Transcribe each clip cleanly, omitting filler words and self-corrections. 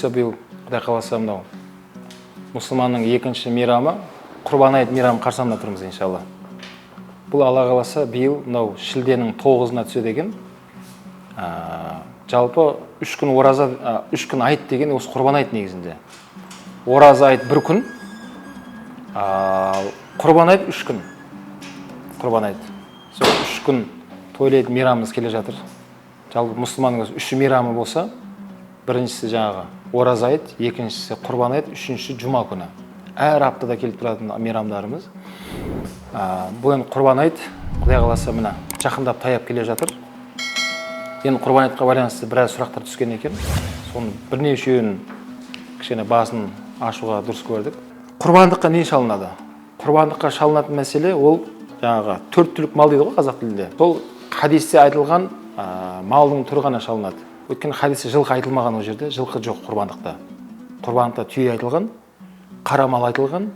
Бұйыртса, биыл, Құдай қаласа, мынау мұсылманның екінші мейрамы, Құрбан айт мейрамы қарсаңында тұрмыз, иншалла. Бұл, Алла қаласа, биыл мынау шілденің 9-ына түседі екен. Жалпы 3 күн ораза, 3 күн айт деген осы Құрбан айт. Негізінде ораза айт бір күн, ал Құрбан айт 3 күн. Құрбан айт сол 3 күн тойлайтын мейрамымыз келе жатыр. Жалпы мұсылманның өзі үш мейрамы болса, біріншісі жаңағы ораза айт, екіншісі Құрбан айт, үшіншісі жұма күні. Әр аптада келіп тұратын мейрамдарымыз. Бұл енді Құрбан айт, Құдай қаласа, міне, жақындап таяп келе жатыр. Енді Құрбан айтқа байланысты біраз сұрақтар түскен екен, соның бірнешеуін кішкене басын ашуға дұрыс көрдік. Құрбандыққа не шалынады? Құрбандыққа шалынатын мәселе ол жаңағы төрт түлік мал дейді ғой қазақ тілінде. Сол хадисте айтылған малдың түрі ғана шалынады, өйткені хадисте жылқы айтылмаған. Ол жерде жылқы жоқ құрбандықта. Құрбандықта түйе айтылған, қара мал айтылған,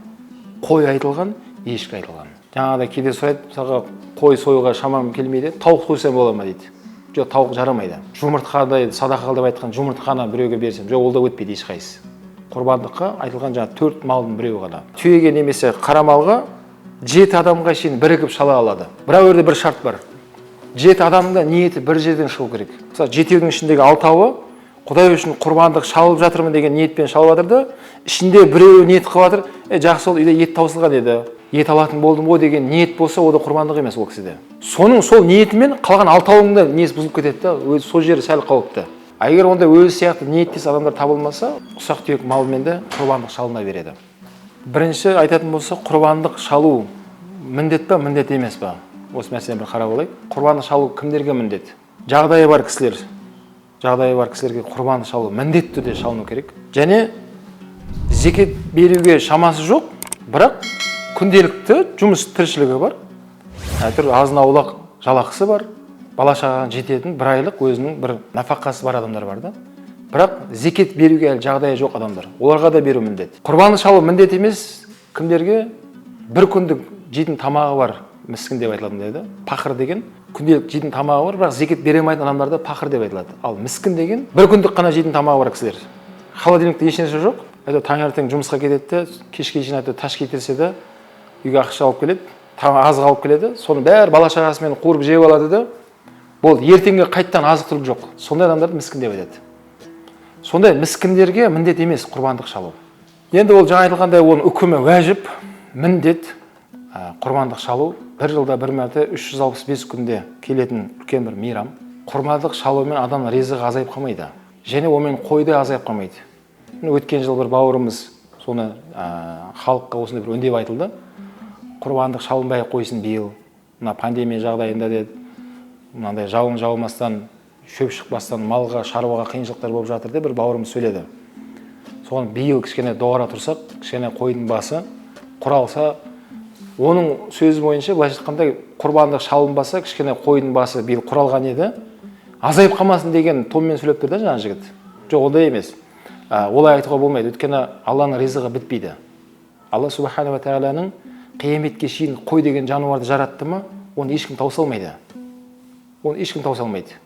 қой айтылған, ешкі айтылған. Жаңағыдай кейде сұрайды, мысалға, қой союға шамам келмейді, тауық сойсам бола ма дейді. Жоқ, тауық жарамайды. Жұмыртқадай садақа қыл деп айтқан жұмыртқаны біреуге берсем, жоқ, ол да өтпейді ешқайсысы. Құрбандыққа айтылған жаңағы төрт малдың біреуі ғана. Түйеге немесе қара малға жеті адамға шейін бірігіп шала алады, бірақ ол жерде бір шарт бар: жеті адамның да ниеті бір жерден шығу керек. Мысалы, жетеудің ішіндегі алтауы Құдай үшін құрбандық шалып жатырмын деген ниетпен шалып жатыр да, ішінде біреуі ниет қылып жатыр: е, жақсы, ол үйде ет таусылған еді, ет алатын болдым ғой деген ниет болса, ол да құрбандық емес ол кісіде. Соның сол ниетімен қалған алтауының да несі бұзылып кетеді да, өзі сол жері сәл қауіпті. А егер ондай өзі сияқты ниеттес адамдар табылмаса, ұсақ түйек малмен де құрбандық шалына береді. Бірінші айтатын болсақ, құрбандық шалу міндет па, міндет емес па, осы мәселені бір қарап алайық. Құрбандық шалу кімдерге міндет? Жағдайы бар кісілер. Жағдайы бар кісілерге құрбандық шалу міндетті түрде шалыну керек. Және зекет беруге шамасы жоқ, бірақ күнделікті жұмыс тіршілігі бар, әйтеуір азын аулақ жалақысы бар, бала шағаға жететін бір айлық өзінің бір нәпақасы бар адамдар бар да, бірақ зекет беруге әлі жағдайы жоқ адамдар, оларға да беру міндет. Құрбандық шалу міндет емес кімдерге? Бір күндік жейтін тамағы бар, міскін деп айтылатын деді. Пақыр деген күнделік жейтін тамағы бар, бірақ зекет бере алмайтын адамдарды пақыр деп айтылады. Ал міскін деген бір күндік қана жейтін тамағы бар кісілер. Холодильникте ешнәрсе жоқ, әйтеуір таңертең жұмысқа кетеді де, кешке шейін әйтеуір ташки итерсе де, үйге ақша алып келеді, азық алып келеді, соның бәрі бала шағасымен қуырып жеп алады да, болды, ертеңге қайтадан азық түлік жоқ. Сондай адамдарды міскін деп айтады. Сондай міскіндерге міндет емес құрбандық шалу. Енді ол жаңа айтылғандай, оның үкімі уәжіп, міндет. Құрбандық шалу бір жылда бір мәрте, 365 күнде келетін үлкен бір мейрам. Құрбандық шалумен адам ризығы азайып қалмайды және онымен қой да азайып қалмайды. Міне, өткен жылы бір бауырымыз соны халыққа осындай бір үндеп айтылды: құрбандық шалынбай ақ қойсын биыл, мына пандемия жағдайында деді, мынандай жауын жаумастан, шөп шықпастан малға, шаруаға қиыншылықтар болып жатыр деп бір бауырымыз сөйледі. Соған биыл кішкене доғара тұрсақ, кішкене қойдың басы құралса. Оның сөзі бойынша, былайша айтқанда, құрбандық шалынбаса, кішкене қойдың басы биыл құралған еді, азайып қалмасын деген тонмен сөйлеп тұр да жаңағы жігіт. Жоқ, ондай емес, олай айтуға болмайды, өйткені Алланың ризығы бітпейді. Алла субханала тағаланың қияметке шейін қой деген жануарды жаратты ма, оны ешкім тауыса алмайды, оны ешкім тауыса алмайды.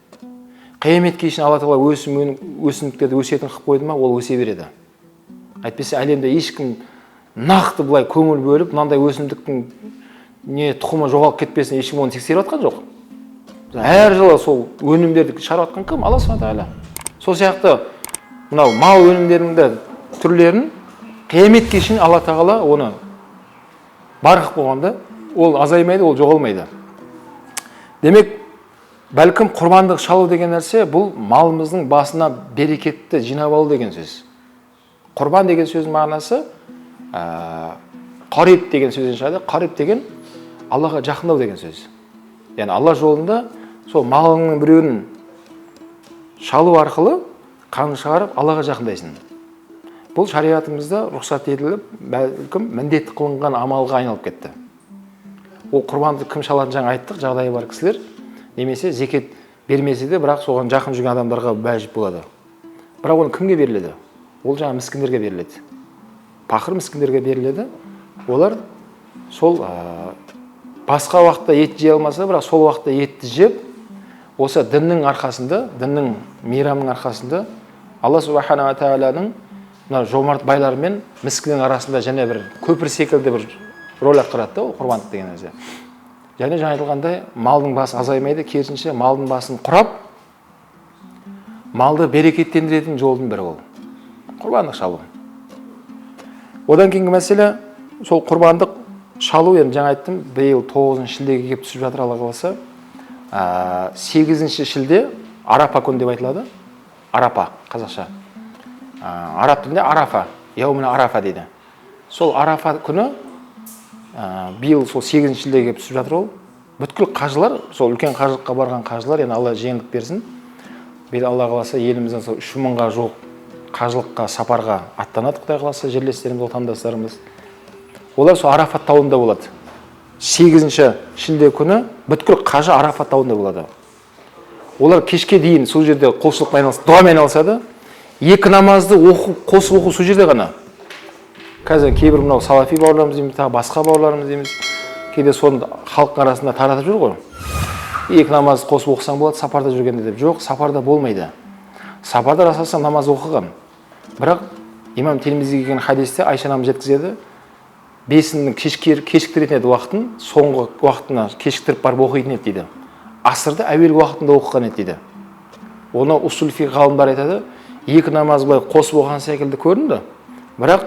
Қияметке шейін Алла тағала өсімдіктерді өсетін қылып қойды ма, ол өсе береді. Әйтпесе әлемде ешкім нақты былай көңіл бөліп, мынандай өсімдіктің не тұқымы жоғалып кетпесін, ешкім оны тексеріп жатқан жоқ. Әр жылы сол өнімдерді шығарып жатқан кім? Алла субхана тағала. Сол сияқты мынау мал өнімдерінің де түрлерін қияметке шейін Алла тағала оны бар қылып қойған да, ол азаймайды, ол жоғалмайды. Демек, бәлкім, құрбандық шалу деген нәрсе бұл малымыздың басына берекетті жинап алу деген сөз. Құрбан деген сөздің мағынасы қариб деген сөзден шығады. Қариб деген Аллаға жақындау деген сөз. Яғни Алла жолында сол малыңның біреуін шалу арқылы, қанын шығарып, Аллаға жақындайсың. Бұл шариғатымызда рұқсат етіліп, бәлкім, міндетті қылынған амалға айналып кетті. Ол құрбанды кім шалатынын жаңа айттық: жағдайы бар кісілер немесе зекет бермесе де, бірақ соған жақын жүрген адамдарға уәжіп болады. Бірақ оны кімге беріледі? Ол жаңа міскіндерге беріледі, пақыр міскіндерге беріледі. Олар сол басқа уақытта ет жей алмаса, бірақ сол уақытта етті жеп, осы діннің арқасында, діннің мейрамның арқасында Алла субханала тағаланың мына жомарт байлар мен міскіннің арасында және бір көпір секілді бір роль атқарады да ол құрбандық деген нәрсе. Және жаңа айтылғандай, малдың басы азаймайды, керісінше малдың басын құрап, малды берекеттендіретін жолдың бірі ол құрбандық шалу. Одан кейінгі мәселе сол құрбандық шалу. Енді жаңа айттым, биыл 9 шілдеге келіп түсіп жатыр, Алла қаласа. 8 шілде Арапа күні деп айтылады. Арапа қазақша, араб тілінде Арафа, яумин Арафа дейді. Сол Арафа күні, биыл сол 8 шілдеге келіп түсіп жатыр. Ол бүткіл қажылар, сол үлкен қажылыққа барған қажылар, енді Алла жеңілдік берсін. Биыл, Алла қаласа, елімізден сол 3000-ға жуық қажылыққа сапарға аттанады, Құдай қаласа, жерлестеріміз, отандастарымыз. Олар сол Арафат тауында болады. 8 шілде күні бүткіл қажы Арафат тауында болады. Олар кешке дейін сол жерде құлшылықпен айналысады, дұғамен айналысады. Екі намазды оқу, қосып оқу сол жерде ғана. Қазір кейбір мынау салафи бауырларымыз дейміз, тағы басқа бауырларымыз дейміз, кейде соны халықтың арасында таратып жүр ғой: екі намазды қосып оқысаң болады сапарда жүргенде деп. Жоқ, сапарда болмайды. Сапарда расулаллах намаз оқыған, бірақ имам Тирмизи келген хадисте Айша анамыз жеткізеді: бесіннің кешіктіретін еді уақытын, соңғы уақытына кешіктіріп барып оқитын еді дейді, асырды әуелгі уақытында оқыған еді дейді. Оны усул фиқх ғалымдары айтады: екі намаз былай қосып оқыған секілді көрінді, бірақ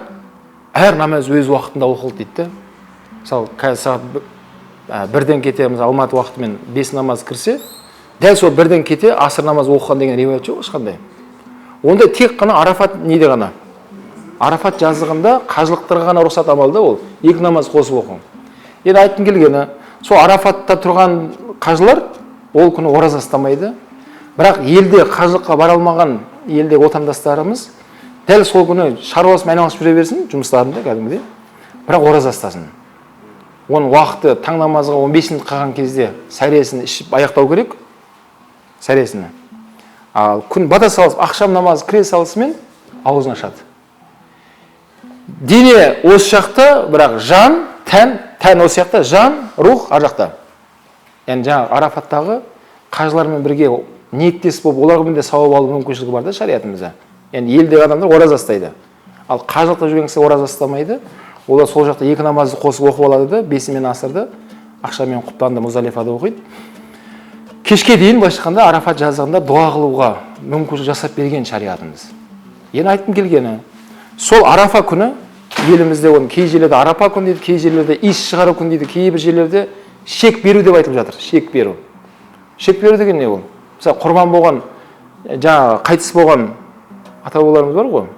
әр намаз өз уақытында оқылды дейді да. Мысалы, қазір сағат 1-ден кете, мысалы, Алматы уақытымен бес намаз кірсе, дәл сол 1-ден кете асыр намаз оқыған деген риуаят жоқ ешқандай. Ондай тек қана Арафат неде ғана, Арафат жазығында қажылықтарға ғана рұқсат амал да ол екі намаз қосып оқу. Енді айтқым келгені, сол Арафатта тұрған қажылар ол күні ораза ұстамайды. Бірақ елде қажылыққа бара алмаған елдегі отандастарымыз дәл сол күні шаруасымен айналысып жүре берсін, жұмыстарында кәдімгідей, бірақ ораза ұстасын. Оның уақыты таң намазға 15 минут қалған кезде сәресін ішіп аяқтау керек сәресіні. Ал күн бата салып, ақшам намазы кіре салысымен аузын ашады. Дене осы жақта, бірақ жан, тән осы жақта, жан, рух ар жақта. Яғни жаңағы Арафаттағы қажылармен бірге ниеттес болып, олармен де сауап алу мүмкіншілігі бар да шариғатымызда. Яғни елдегі адамдар ораза ұстайды, ал қажылықта жүрген кісі ораза ұстамайды. Олар сол жақта екі намазды қосып оқып алады да, бесі мен асырды, ақшам мен құптанды Муздалифада оқиды. Кешке дейін, былайша айтқанда, Арафат жазығында дұға қылуға мүмкіншілік жасап берген шариғатымыз. Енді айтқым келгені, сол Арафа күні елімізде, оны кей жерлерде Арапа күн дейді, кей жерлерде иіс шығару күн дейді, кейбір жерлерде шек беру деп айтылып жатыр. Шек беру, шек беру деген не ол? Мысалы, құрбан болған, жаңағы қайтыс болған ата бабаларымыз бар ғой,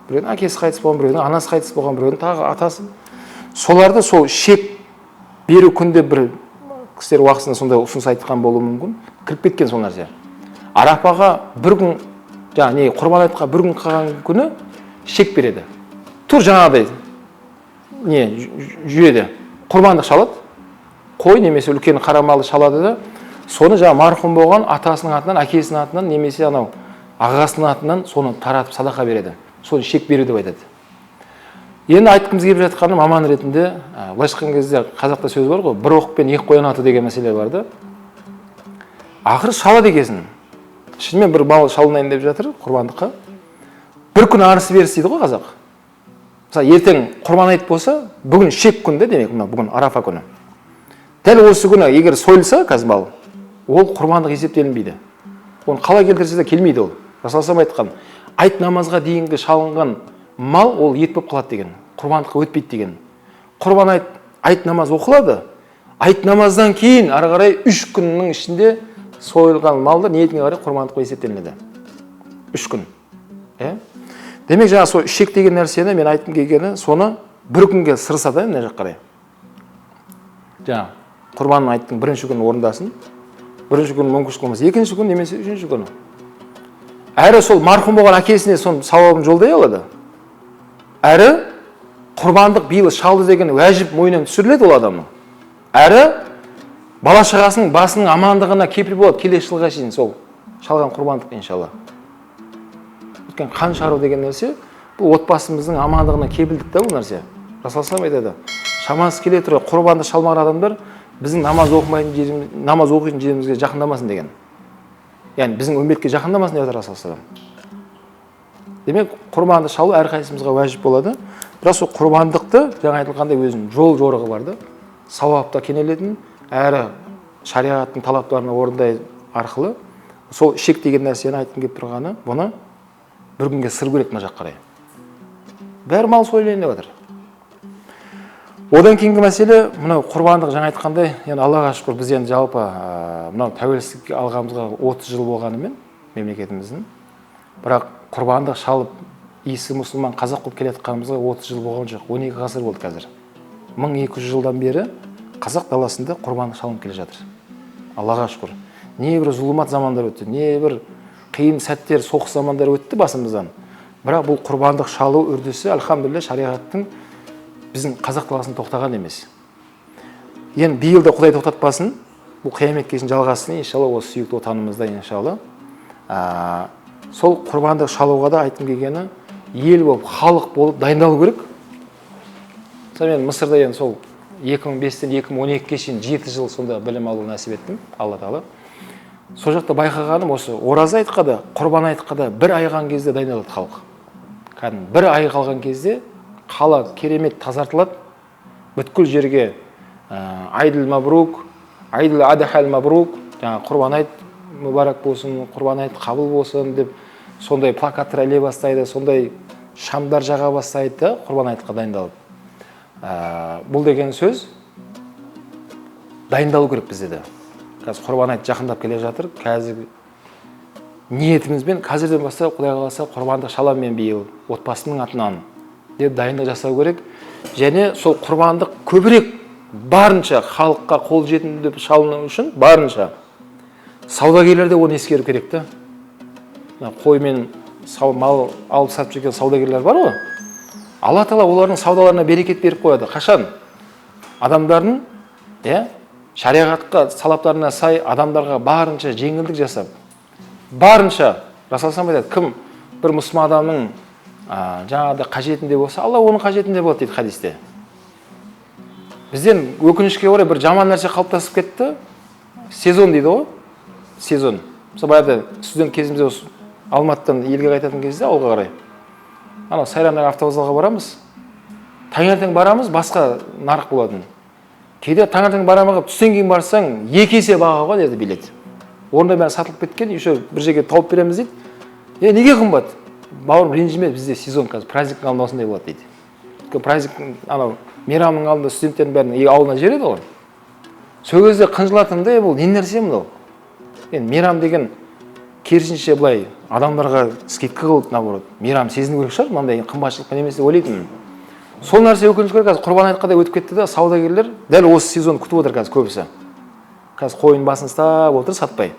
біреудің әкесі қайтыс болған, біреудің анасы қайтыс болған, біреудің тағы атасы. Соларды сол шек беру күн деп бір кісілер уақытысында сондай ұсыныс айтқан болуы мүмкін. Кіріп кеткен сол нәрсе. Арапаға бір күн, жаңағы не, Құрбан айтқа бір күн қалған күні шек береді. Тур жаңағыдай не жүйеде құрбандық шалады, қой немесе үлкен қара малды шалады да, соны жаңағы марқұм болған атасының атынан, әкесінің атынан немесе анау ағасының атынан соны таратып садақа береді. Соны шек беру деп айтады. Енді айтқымыз келіп жатқаны, маман ретінде, былайша айтқан кезде, қазақта сөз бар ғой, бір оқпен екі қоян аты деген мәселе бар да. Ақыры шалады екенсің, шынымен бір мал шалынайын деп жатыр құрбандыққа, бір күн арысы берісі дейді ғой қазақ. Мысалы, ертең Құрбан айт болса, бүгін шек күн да. Демек, мына бүгін Арафа күні, дәл осы күні егер сойылса қазір мал, ол құрбандық есептелінбейді. Оны қалай келтірсе де келмейді. Ол Расул айтқан: айт намазға дейінгі шалынған мал ол ет болып қалады деген, құрбандыққа өтпейді деген. Құрбан айт, айт намаз оқылады, айт намаздан кейін ары қарай 3 күннің ішінде сойылған малды ниетіне қарай құрбандыққа есептелінеді 3 күн, иә. Демек, жаңағы сол шек деген нәрсені мен айтқым келгені, соны бір күнге сырыса да, мына жаққа қарай жаңағы Құрбан айттың бірінші күні орындасын. Бірінші күні мүмкіншілік болмаса, екінші күн немесе үшінші күні. Әрі сол марқұм болған әкесіне соның сауабын жолдай алады, әрі құрбандық биыл шалды деген уәжіп мойнынан түсіріледі ол адамның, әрі бала шағасының басының амандығына кепіл болады келесі жылға шейін сол шалған құрбандық, иншалла. Өйткені қан шығару деген нәрсе бұл отбасымыздың амандығына кепілдік та бұл нәрсе. Расул айтады: шамасы келе тұра құрбанды шалмаған адамдар біздің намаз оқымайтын жеріміз, намаз оқитын жерімізге жақындамасын деген. Яғни біздің үмметке жақындамасын деп жатыр Расул. Демек, құрбанды шалу әрқайсымызға уәжіп болады. Бірақ сол құрбандықты, жаңа айтылғандай, өзінің жол жорығы бар да, сауапта кенелетін, әрі шариғаттың талаптарына орындай арқылы. Сол ішек деген нәрсені айтқым келіп тұрғаны, бұны бір күнге сыру керек мына жаққа қарай. Бәрі мал сойылайын деп жатыр. Одан кейінгі мәселе мынау құрбандық, жаңа айтқандай, енді Аллаға шүкір, біз енді жалпы мынау тәуелсіздік алғанымызға 30 жыл болғанымен мемлекетіміздің, бірақ құрбандық шалып, иісі мұсылман қазақ болып келе жатқанымызға 30 жыл болған жоқ, 12 ғасыр болды қазір. 1200 жылдан бері қазақ даласында құрбандық шалынып келе жатыр. Аллаға шүкір. Небір зұлмат замандар өтті, небір қиын сәттер, соғыс замандар өтті басымыздан. Бірақ бұл құрбандық шалу үрдісі, альхамдулилля, шариғаттың біздің қазақ даласында тоқтаған емес. Енді биыл да Құдай тоқтатпасын, бұл қияметке шейін жалғасын, иншалла, осы сүйікті отанымызда, иншалла. Сол құрбандық шалуға да айтқым келгені, ел болып, халық болып дайындалу керек. Мысалы, мен Мысырда енді сол 2005-тен 2012-ге шейін 7 жыл сонда білім алу нәсіп еттім, Алла тағала. Сол жақта байқағаным, осы ораза айтқа да, құрбан айтқа да бір ай қалған кезде дайындалады халық. Кәдімгі бір ай қалған кезде қала керемет тазартылады, бүткіл жерге айдил мабрук, айдил адхал мабрук, жаңағы құрбан айт мүбәрак болсын, құрбан айт қабыл болсын деп сондай плакаттар іле бастайды, сондай шамдар жаға бастайды да, құрбан айтқа дайындалып. Бұл деген сөз, дайындалу керек бізде де. Қазір құрбан айт жақындап келе жатыр. Қазір ниетімізбен қазірден бастап, Құдай қаласа, құрбандық шаламын мен биыл отбасымның атынан деп дайындық жасау керек. Және сол құрбандық көбірек, барынша халыққа қолжетімді деп шалыну үшін барынша саудагерлер де оны ескеру керек та. Мына қой мен мал алып сатып жүрген саудагерлер бар ғой, Алла тағала олардың саудаларына берекет беріп қояды. Қашан адамдардың, иә, шариғатқа талаптарына сай адамдарға барынша жеңілдік жасап, барынша. Расул айтады: кім бір мұсылман адамның жаңағыдай қажетінде болса, Алла оның қажетінде болады дейді хадисте. Бізден, өкінішке орай, бір жаман нәрсе қалыптасып кетті, сезон дейді ғой, сезон. Мысалы, баяғыда студент кезімізде осы Алматыдан елге қайтатын кезде, ауылға қарай, анау Сайрандағы автовокзалға барамыз, таңертең барамыз, басқа нарық болатын. Кейде таңертең барамын қылып, түстен кейін барсаң, екі есе баға ғой ана жерде билет, орында бәрі сатылып кеткен, еще бір жерге тауып береміз дейді. Е, неге қымбат? Бауырым, ренжіме, бізде сезон қазір, праздниктің алдында осындай болады дейді. Өйткені праздник, анау мейрамның алдында студенттердің бәрін ауылына жібереді ғой. Сол кезде қынжылатынмын да, бұл не нәрсе мынау? Енді мейрам деген керісінше былай адамдарға скидка қылып, наоборот, мейрам сезіну керек шығар, мынандай қымбатшылықпен емес деп ойлайтынмын. Сол нәрсе, өкінішке орай, қазір құрбан айтқа да өтіп кетті да, саудагерлер дәл осы сезонды күтіп отыр қазір көбісі. Қазір қойының басын ұстап отыр сатпай.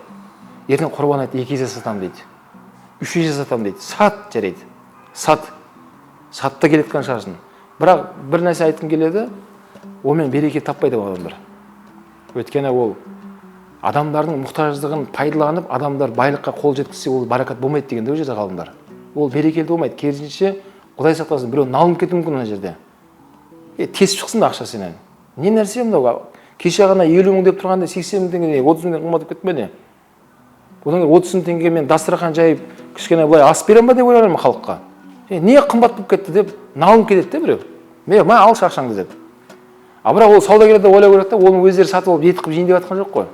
Ертең құрбан айт екі есе сатамын дейді, үш есе сатамын дейді. Сат, жарайды, сат, сат та келе жатқан шығарсың. Бірақ бір нәрсе айтқым келеді: онымен береке таппайды ол адамдар. Өйткені ол адамдардың мұқтаждығын пайдаланып, адамдар байлыққа қол жеткізсе, ол баракат болмайды деген де ол жерде ғалымдар. Ол берекелі болмайды, керісінше, Құдай сақтасын, біреу налынып кетуі мүмкін ана жерде. Е, тесіп шықсын да ақша сенен. Не нәрсе мынау? Кеше ғана 50 мың деп тұрғанда, 80 мың теңге не, 30 мың теңге қымбаттап кетті ме, не? Одан кейін 30 мың теңге мен дастархан жайып, кішкене былай ас беремін ба деп ойлаймын халыққа. Е, не қымбат болып кетті деп налынып кетеді де біреу, ме, ма, алшы ақшаңды деп. А бірақ ол саудагерлер де ойлау керек та, оның өздері сатып алып, ет қылып жейін деп жатқан жоқ қой.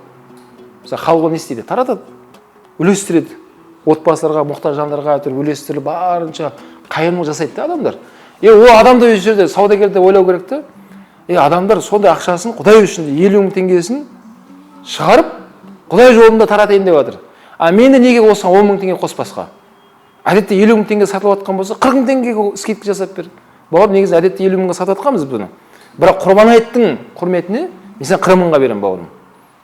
Мысалы, халық оны не істейді? Таратады, үлестіреді отбасыларға, мұқтаж жандарға, әйтеуір үлестіріп, барынша қайырымдылық жасайды да адамдар. Е, ол адам да, ол жерде саудагер де ойлау керек та: е, адамдар сондай ақшасын Құдай үшін, 50 мың теңгесін шығарып, Құдай жолында таратайын деп жатыр, а мені неге осыған 10 мың теңге қоспасқа? Әдетте 50 мың теңге сатылып жатқан болса, 40 мың теңгеге скидка жасап бер, бауырым. Негізі әдетте 50 мыңға сатып жатқанбыз бұны, бірақ Құрбан айттың құрметіне мен саған 40 мыңға беремін, бауырым.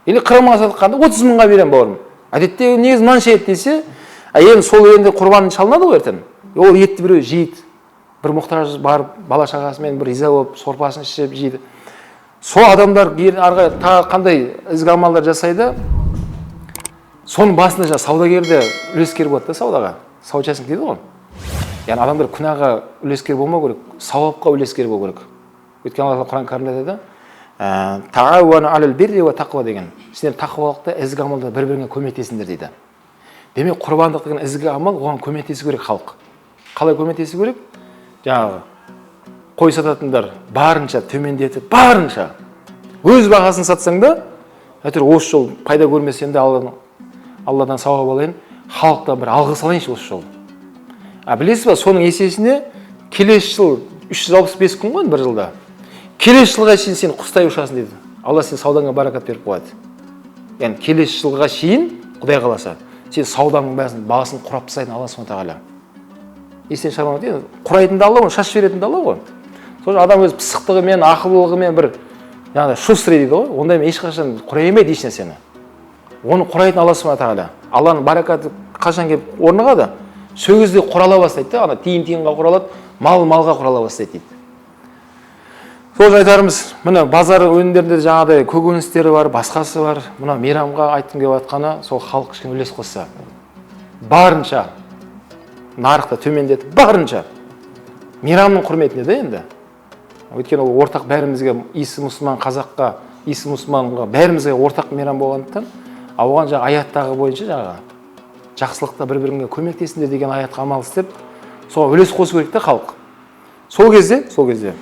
Или 40 мыңға сатқанда 30 мыңға беремін, бауырым. Әдетте негізі мынанша ет десе, а енді сол енді құрбан шалынады ғой ертең, ол етті біреу жейді, бір мұқтаж барып, бала шағасымен бір риза болып, сорпасын ішіп жейді. Сол адамдар ары қарай тағы қандай ізгі амалдар жасайды, соның басында жаңағы саудагер де үлескер болады да саудаға, соучастник дейді ғой. Яғни адамдар күнәға үлескер болмау керек, сауапқа үлескер болу керек. Өйткені Алла Құран кәрімде айтады: «Тағауану алал бирри уа тақуа» деген, сендер тақуалықта, ізгі амалда бір біріңе көмектесіңдер дейді. Демек, құрбандық деген ізгі амал, оған көмектесу керек халық. Қалай көмектесу керек? Жаңағы қой сататындар барынша төмендетіп, барынша өз бағасын сатсаң да, әйтеуір осы жол пайда көрмесем де, Алладан сауап алайын, халықтан бір алғыс алайыншы осы жолы. А білесіз ба, соның есесіне келесі жыл, 365 күн ғой бір жылда, келесі жылға шейін сен құстай ұшасың дейді. Алла сен саудаңа баракат беріп қояды. Яғни келесі жылға шейін, Құдай қаласа, сен сауданың бәрін, бағасын құрап тастайтын Алла субхана тағала. Естен шығармау. Енді құрайтын да Алла, оны шашып жіберетін де Алла ғой. Сол үшін адам өз пысықтығымен, ақылдылығымен, бір жаңағыдай шустрый дейді ғой, ондаймен ешқашан құрай алмайды еш нәрсені. Оны құрайтын Алла субхана тағала. Алланың баракаты қашан келіп орнығады, сол кезде құрала бастайды да, ана тиын тиынға құралады, мал малға құрала бастайды дейді. Сол үшін айтарымыз, міне, базар өнімдерінде жаңағыдай көкөністері бар, басқасы бар. Мына мейрамға айтқым келіп жатқаны, сол халық кішкене үлес қосса, барынша нарықты төмендетіп, барынша мейрамның құрметіне да енді. Өйткені ол ортақ бәрімізге, исі мұсылман қазаққа, исі мұсылманға, бәрімізге ортақ мейрам болғандықтан, а оған жаңағы аяттағы бойынша, жаңағы жақсылықта бір біріңе көмектесіңдер деген аятқа амал істеп, соған үлес қосу керек та халық. Сол кезде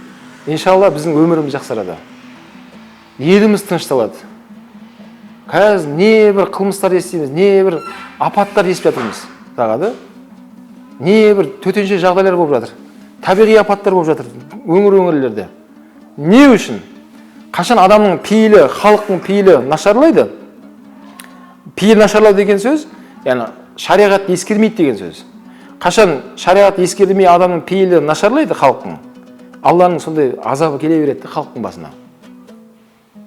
иншалла біздің өміріміз жақсарады, еліміз тынышталады. Қазір не бір қылмыстар естиміз, не бір апаттар естіп жатырмыз тағы да, не бір төтенше жағдайлар болып жатыр, табиғи апаттар болып жатыр өңір өңірлерде. Не үшін? Қашан адамның пейілі, халықтың пейілі нашарлайды, пейіл нашарлау деген сөз, яғни шариғатты ескермейді деген сөз. Қашан шариғат ескермей, адамның пейілі нашарлайды халықтың, Алланың сондай азабы келе береді да халықтың басына.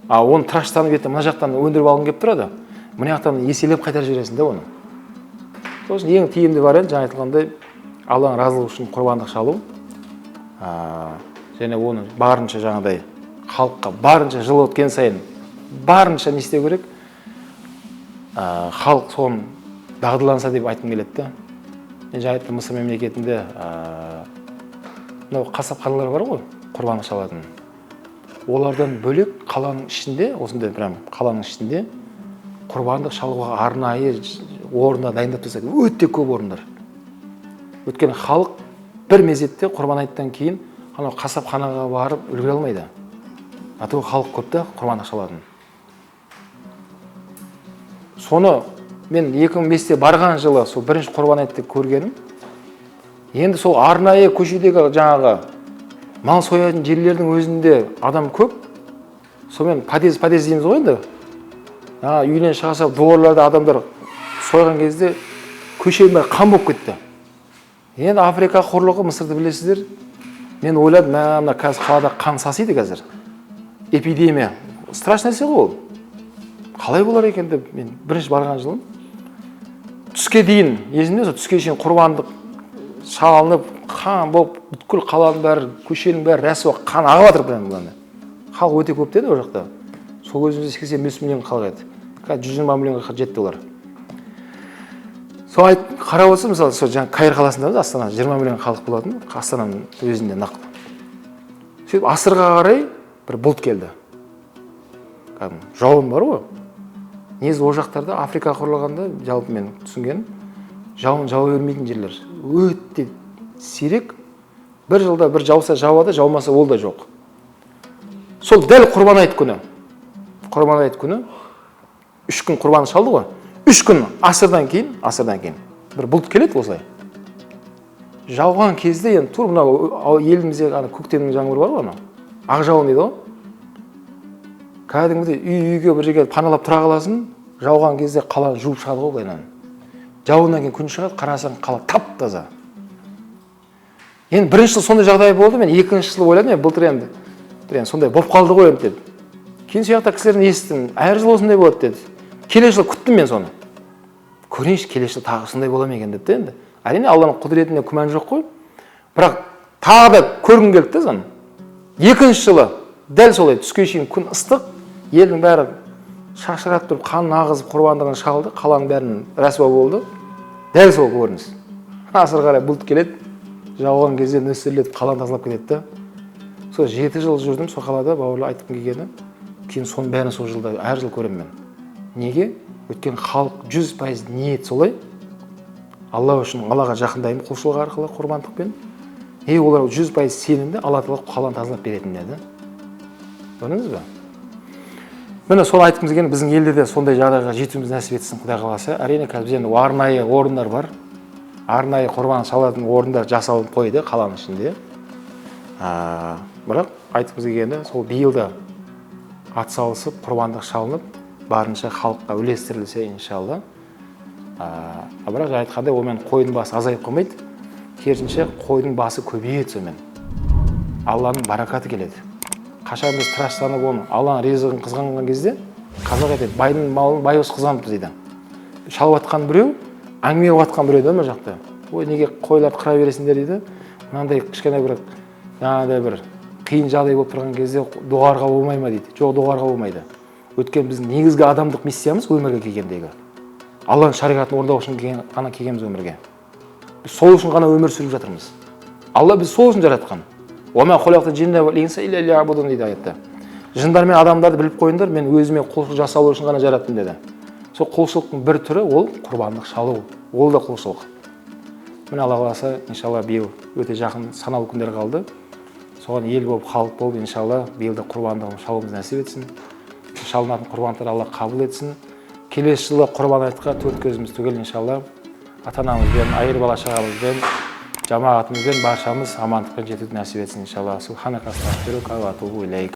А оны тыраштанып, ертең мына жақтан өндіріп алғың келіп тұрады, мына жақтан еселеп қайтарып жібересің да оны. Сол үшін ең тиімді вариант, жаңа айтылғандай, Алланың разылығы үшін құрбандық шалу, және оны барынша жаңағыдай халыққа, барынша жыл өткен сайын барынша не істеу керек, халық соны дағдыланса деп айтқым келеді да. Мен жаңа айттым, Мысыр мемлекетінде мынау қасапханалар бар ғой құрбандық шалатын, олардан бөлек қаланың ішінде осындай прям қаланың ішінде құрбандық шалуға арнайы орындар дайындап тастайды, өте көп орындар. Өйткені халық бір мезетте құрбан айттан кейін анау қасапханаға барып үлгере алмайды, а то халық көп та құрбандық шалатын. Соны мен 2005-те барған жылы сол бірінші құрбан айтты көргенім. Енді сол арнайы көшедегі жаңағы мал соятын жерлердің өзінде адам көп. Сонымен подъезд, подъезд дейміз ғой енді, жаңағы үйінен шыға салып дворларда адамдар сойған кезде көшенің бәрі қан болып кетті. Енді Африка құрлығы, Мысырды білесіздер. Мен ойладым, мә, мына қазір қалада қан сасиды қазір, эпидемия, страшный нәрсе ғой ол, қалай болар екен деп. Мен бірінші барған жылым түске дейін есімде, сол түске шейін құрбандық шалынып, қан болып, бүткіл қаланың бәрі, көшенің бәрі рәсуа, қан ағып жатыр прям. Мынандай халық өте көп деді ол жақта. Сол кезінде 85 миллион халық еді, қазір 120 миллионға жетті олар. Сол айт, қарап отырсам, мысалы, сол жаңағы Каир қаласында, Астана, 20 миллион халық болатын астананың өзінде нақты. Сөйтіп асырға қарай бір бұлт келді, кәдімгі жауын бар ғой. Негізі ол жақтарда, Африка құрылғанда, жалпы мен түсінгенім, жауын жауа бермейтін жерлер өте сирек. Бір жылда бір жауса жауады, жаумаса ол да жоқ. Сол дәл Құрбан айт күні, Құрбан айт күні 3 күн құрбан шалды ғой, 3 күн асырдан кейін бір бұлт келеді осылай. Жауған кезде енді тура мынау елімізде ана көктемнің жаңбыры бар ғой, анау ақ жауын дейді ғой, кәдімгідей үй үйге бір жерге паналап тұра қаласың. Жауған кезде қаланы жуып шығады ғой былайынан. Жауыннан кейін күн шығады, қарасаң, қала тап таза. Енді бірінші жыл сондай жағдай болды. Мен екінші жылы ойладым, мен былтыр енді бір енді сондай болып қалды ғой енді деп. Кейін сол жақта кісілерден естідім, әр жылы осындай болады деді. Келесі жылы күттім мен соны, көрейінші, келесі жылы тағы сондай бола ма екен деп те. Енді әрине, Алланың құдіретіне күмән жоқ қой, бірақ тағы да көргім келді да соны. Екінші жылы дәл солай түске шейін күн ыстық, елдің бәрі шашырап тұрып, қанын ағызып, құрбандығын шалды, қаланың бәрін рәсуа болды. Дәл сол көрініс: асыр қарай бұлт келеді, жауған кезде нөсерлетіп қаланы тазалап кетеді да. Сол 7 жыл жүрдім сол қалада, бауырлар. Айтқым келгені, кейін соның бәрін сол жылда әр жыл көремін мен. Неге? Өйткені халық 100% ниет солай. Алла үшін, Аллаға жақындаймын құлшылық арқылы, құрбандықпен. И олар 100% сенімді, Алла Тағала қаланы тазалап беретініне да. Көрдіңіз бе? Міне, сол айтқымыз келгені, біздің елде де сондай жағдайға жетуіміз нәсіп етсін, Құдай қаласа. Әрине, қазір бізде енді арнайы орындар бар, арнайы құрбан шалатын орындар жасалынып қойды қаланың ішінде. Бірақ айтқымыз келгені, сол биыл да атсалысып, құрбандық шалынып, барынша халыққа үлестірілсе, иншалла. Бірақ жаңа айтқандай, онымен қойдың басы азайып қалмайды, керісінше, қойдың басы көбейеді. Сонымен Алланың баракаты келеді. Қашан біз тыраштанып, оны, Алланың ризығын қызғанған кезде, қазақ айтады, байдың малын байғұс қызғаныпты дейді. Шалып жатқан біреу, әңгіме қылып жатқан біреу да мына жақта: «Ой, неге қойларды қыра бересіңдер?» – дейді. Мынандай кішкене бір жаңағыдай бір қиын жағдай болып тұрған кезде доғарға болмай ма дейді. Жоқ, доғарға болмайды, өйткені біздің негізгі адамдық миссиямыз өмірге келгендегі Алланың шариғатын орындау үшін ғана келгенбіз өмірге. Біз сол үшін ғана өмір сүріп жатырмыз. Алла бізді сол үшін жаратқан. «Уама халақту джинна уал инса илля лиябудун» дейді аятта. Жындар мен адамдарды, біліп қойыңдар, мен өзіме құлшылық жасалу үшін ғана жараттым деді. Сол құлшылықтың бір түрі ол құрбандық шалу, ол да құлшылық. Міне, Алла қаласа, иншалла, биыл өте жақын, санаулы күндер қалды. Соған ел болып, халық болып, иншалла, биыл да құрбандығын шалуымыз нәсіп етсін. Шалынатын құрбандықтар Алла қабыл етсін. Келесі жылы Құрбан айтқа төрт көзіміз түгел, иншалла, ата анамызбен, әйел бала шағамызбен, жамағатымызбен, баршамыз амандықпен жетуді нәсіп етсін, иншалла. Субханaka астағфирука ва атубу илейк.